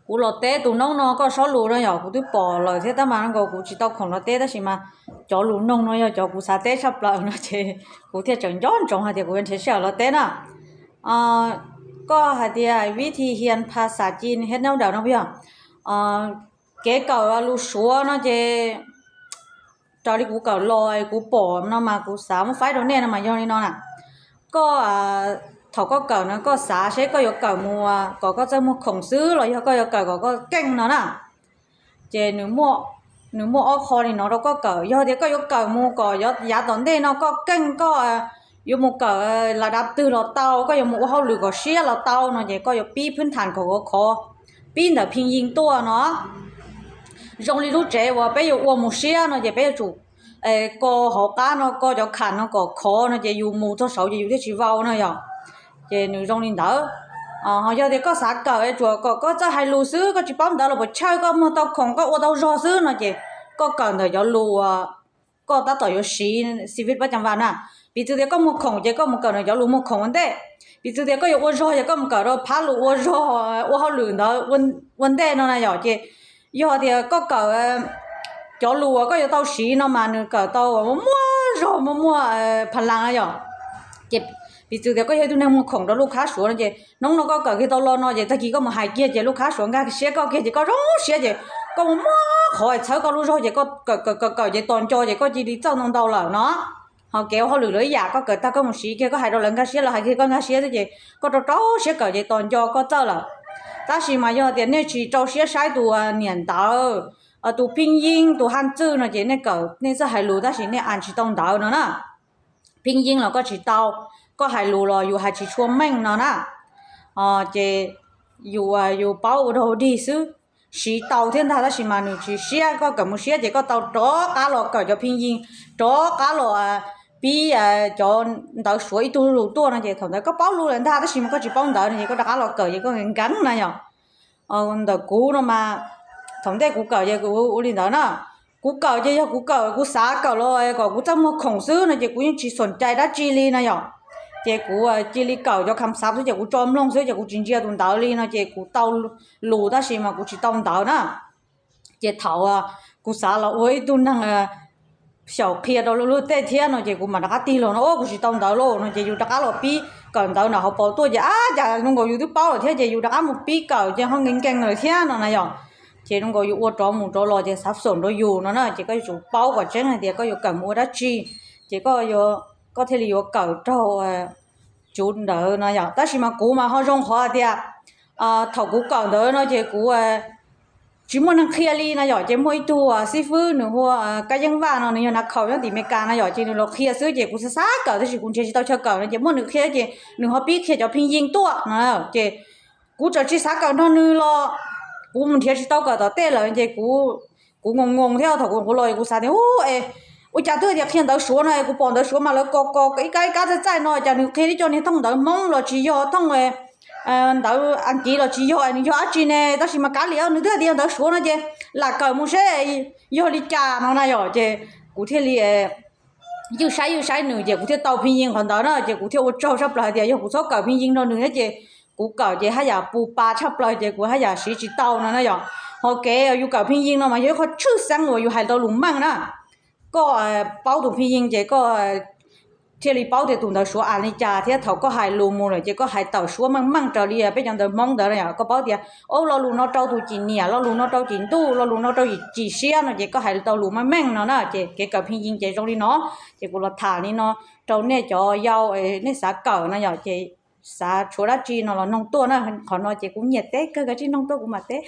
Kuv los teb tus noob no koj saib lus no yog kuv twb pom lawm thiab tab mas nkaus kuv tsis tau khoom los teb tab sis mas cov lus noog no yog cov kuv xav teb tshaj plaws no ces kuv thiaj tseem nco ntsoov hais tias kuv yuav nrhiav sij hawm los teb na. Koj hais tias vib thi hias pha xav ci hej nab daws no puas yog? Kev kawm lus Suav no ces raws li kuv kawm los kuv pom no mas kuv xav muab faib rau nej no mas yog li no na. Koj, thaum koj kawm no koj xav seb koj yuav kawm mus kom koj txawj muag khoom xwb los yog koj yuav kawm kom koj keej no na. Ces nws muaj ob qho li no rau koj kawm. Yog tias koj yuav kawm mus kom yav tom ntej no koj keej koj yuav mus kawm la dav twg los tau, koj yuav mus ua hauj lwm kom siab los tau no ces koj yuav pib phwb thas kom khov khov, pib ntawm phij yij tuaj no. Zoo li lub tsev uas peb yuav ua mus siab no ces peb yuav tsum ko hauv qab no, ko cov kham no kom khov no ces yus mus txog saud ces yus thiaj tsis vau no yog. Ces nws zoo li ntawd. Ho yog tias koj xav kawm tsuas kom koj txawj hais lus xwb, koj tsis paub ntawv los puas chawj, koj muag tau khoom koj ua tau zog xwb no ces koj kawm ntawm cov lus uas koj tab tom yuav siv xi vij pab cam vas na. Piv txwv tias koj muag khoom ces koj mus kawm ntawm cov lus muag khoom ua ntej. Piv txwv tias koj yuav ua zog ces koj mus kawm rau phab lus ua zog, ua hauj lwm ntawd ua ntej no na yom. Ces yog tias koj kawm cov lus uas koj yuav tau siv no mas nws kawm tau muaj zog muaj muaj pha las na yom. Ces piv txwv tias koj yog ib tug neeg muag khoom rau lub khab Suav no ces hnub no koj kawm kiag tau lo no ces tag kis koj mus hais kiag ces lub khab Suav nkag siab koj kiag ces koj zoo siab ces koj mus muab qhov txhawb koj lub zog ces koj kawm kawm kawm ces tos nco ces koj cia li txawj ntau ntau lawm no. Ho kev ua hauj lwm los ib yam, koj kawm tag koj mus siv kiag koj hais rau lawv nkag siab, lawv hais kiag koj nkag siab xwb ces koj rau rau siab kawm ces tos nco koj txawj lawm. Tab sis mas yog tias nej tsis rau siab saib tus niam ntawv, tus phij yij, tus haj txwj no ces nej kawm nej txawj hais lus tab sis nej as tsis tau ntawv no na. Phij yij los koj tsis tau, koj hais lus los yus hais tsis tshua meej no na. Ces yus, yus paub ua dog dig xwb, siv tau thiab ntag tab sis mas nws tsis siab, koj kawm mus siab ces koj tau rov qab los kawm cov phij yij, rov qab los pib cov ntawv Suav ib tug lus tuaj no ces thaum ntawd koj paub lus lawm ntag tab sis mas koj tsis paub ntawv no ces koj rov qab los kawm ces koj nkees nkees na yom. Ntawm kuv no mas thaum ntej kuv kawm ces kuv ua li ntawd na. Kuv kawm ces yog kuv kawm kuv xav kawm los kom kuv txawj muag khoom xwb no ces kuv yeej tsis xom cai dab tsi li na yom. Ces kuv cia li kawm cov kham xav xwb ces kuv tso mloog xwb ces kuv tsis ntsia tus ntawv li no ces kuv tau lus tab sis mas kuv tsis tau ntawv na. Ces thaum kuv xav los ua ib tug neeg xyaum qhia rau luag tej thiab no ces kuv mam rov qab tig los no, kuv tsis tau ntawv lauj no ces yus rov qab los pib kawm ntawv ntawm hauv paus tuaj ces ab cas zoo nkaus yus twb paub lawm thiab ces yus rov qab mus pib kawm ces ho nkees nkees lawm thiab no na yom. Ces zoo nkaus yus ua rov mus rov los ces xav xoom rau yus no na ces koj yuav tsum paub kom tseeb hais tias koj yuav kawm mus ua dab tsi, ces koj thiaj li yuav kawm raug tsuv ntawd no yom. Tab sis mas kuv mas ho zoo qhov hais tias thaum kuv kawm ntawd no ces kuv tsis muaj neeg qhia li no yom. Ces muaj ib tug xib fwb nws hu ua Kab Yeeb Vaj no, nws yog nav khaum nyob tim Meskas no yom, ces nws los qhia xwb ces kuv xav xav kawm tab sis kuv nrhiav tsis tau chaw kawm no ces muaj nws qhia ces nws ho pib qhia cov phij yij tuaj no ces kuv txawm tsis xav kawm nrog nws los kuv mus nrhiav tsis tau kawm tom tej lawm ces kuv, kuv ngoo ngoo thiab thaum kuv los kuv xav tias ua cas twb tias qhia ntawv Suav no kuv pom ntawv Suav mas lawv kos kos ib kab ib kab txaij txaij no cas nws qhia ib co niag thooj ntawv Hmoob los tsis yog, thooj ntawv Askiv los tsis yog, nws yog dab tsi ne, tab sis mas kav liam nws twb tias yog ntawv Suav no ces lam kawm mus seb yog li cas no na yom. Ces kuv thiaj li ywj saib ywj saib nws ces kuv thiaj tau phij yij qhov ntawd na ces kuv thiaj ua tsaug tshaj plaws hais tias yog kuv txhob kawm phij yij nrog nws thiab ces kuv kawm ces haj yam pus pas tshaj plaws ces kuv haj yam siv tsis tau no na yom. Ho kev yus kawm phij yij no mas yog ib qho tshwj xeeb uas yus hais tau lus meej na. Koj paub tus phij yij ces koj thiaj li paub tias tus ntawv Suav as li cas thiab thaum koj hais lus mus lawm ces koj hais tawm Suav meej meej raws li peb cov ntawv Hmoob ntawd na yom. Koj paub tias o lo lus no rau tus cim niam, lo lus no rau cim ntuj, lo lus no rau cim siab no ces koj hais tau lus meej meej no na. Ces kev kawm phij yij ces zoo li no, ces kuv los tham li no rau nej cov yau nej xav kawm no yom, ces xav tshuav dab tsi no los noog tuaj na. Qhov no ces kuv nyiam teb kawg, koj tsij noog tuaj kuv mam teb.